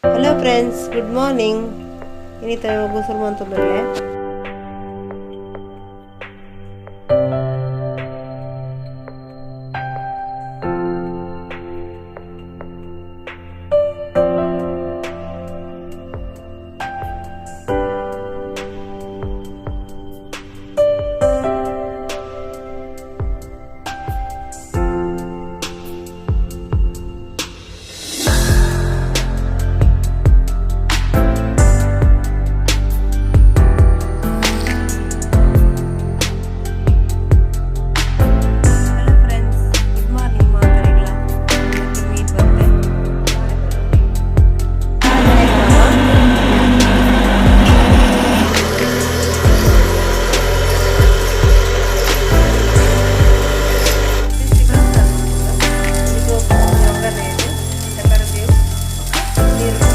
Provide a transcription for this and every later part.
Hello friends, good morning. ಇನಿತ ಗುಸಲ್ ಮಂತೊಂದುಲ್ಲೆ. Hello friends, good morning ಮಾತರಿಗಳ. ಮೀನ್ ಬತ್ತೆ. ಇದು ಒಗ್ಗರಣೆ, ಇದು ಕರಿಬೇವು, ನೀರು.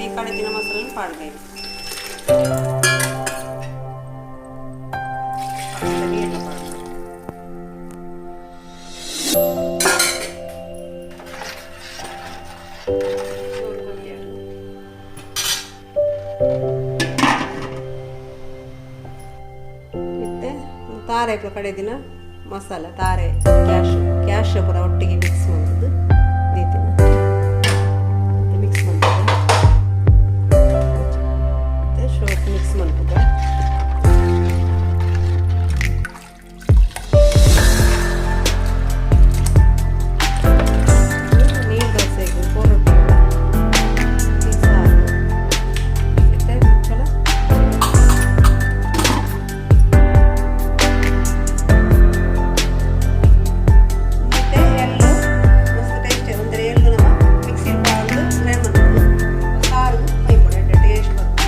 ಈ ಕಡೆ ಮಸಾಲೆ ಪಾಡ್ಬೇಕು. ನೀರು ಪಾಡ್ಬೇಕು. ಮತ್ತು ತಾರೆ ಕಡೆ ದಿನ ಮಸಾಲ, ತಾರೆ, ಕ್ಯಾಶ್ ಕ್ಯಾಶ್ ಪೂರ ಒಟ್ಟಿಗೆ ಮಿಕ್ಸ್ ಮಾಡೋದು ದೀತಿನ. ಮಿಕ್ಸ್ ಮಾಡ್ತದೆ ಮತ್ತು ಶೋಕ್ ಮಿಕ್ಸ್ ಮಾಡ್ತದೆ. ನೀರು ದೋಸೆಗೆ, ಪೊರೋಟಿ, ಸಾರು ಮತ್ತು ಮುಚ್ಚಳ. ಮತ್ತು ಎಳ್ಳು ಮಸ್ತ್ ಟೇಸ್ಟ್. ಅಂದರೆ ಎಳ್ಳು ನಮ್ಮ ಮಿಕ್ಸಿ ಪಾಡ್ದು ಗ್ರೈಂಡ್ ಮಾಡೋದು, ಸಾರು ಮೈಪೊಡು, ಎಡ್ಡೆ ಟೇಸ್ಟ್ ಬರ್ತದೆ.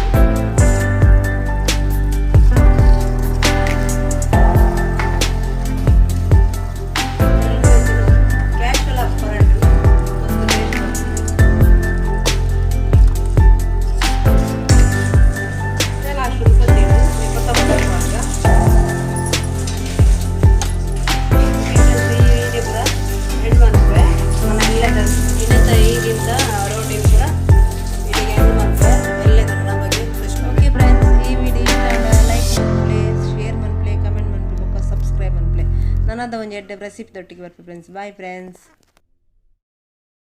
ಕ್ಯಾಶುವಲ್ ಪರಂಟು ಮಸ್ತ್ ಟೇಸ್ಟ್ ಬರ್ತದೆ. ಲಾಸ್ಟ್ ಕೊತ್ತಿದ್ದು ಕೊತ್ತಂಬರಿ ಪಾಡ್ಗ. ಇದೆ ಪೂರ ಎಂಡ್ ಮನ್ಪುವೆ. ಎಲ್ಲ ಇನ್ನಂತ ಈಗಿಂತ ರೋಟಿನ್ ಪೂರ ಇಲ್ಲಿಗೆ ಎಂಡ್ ಮನ್ಪುವೆ. ಎಲ್ಲದರ ನಮಗೆ. ಓಕೆ ಫ್ರೆಂಡ್ಸ್, ಈ ವಿಡಿಯೋ ಲೈಕ್ ಮನ್ಪ್ಲೆ, ಶೇರ್ ಮನ್ಪ್ಲೆ, ಕಮೆಂಟ್ ಮನ್ಪ್ಲೆ, ಬೊಕ್ಕ ಸಬ್ಸ್ಕ್ರೈಬ್ ಮನ್ಪ್ಲೆ. ನನದ ಒಂಜಿ ಎಡ್ಡೆ ರೆಸಿಪಿ ದೊಟ್ಟಿಗೆ ಬರ್ಪೆ ಫ್ರೆಂಡ್ಸ್. Bye friends.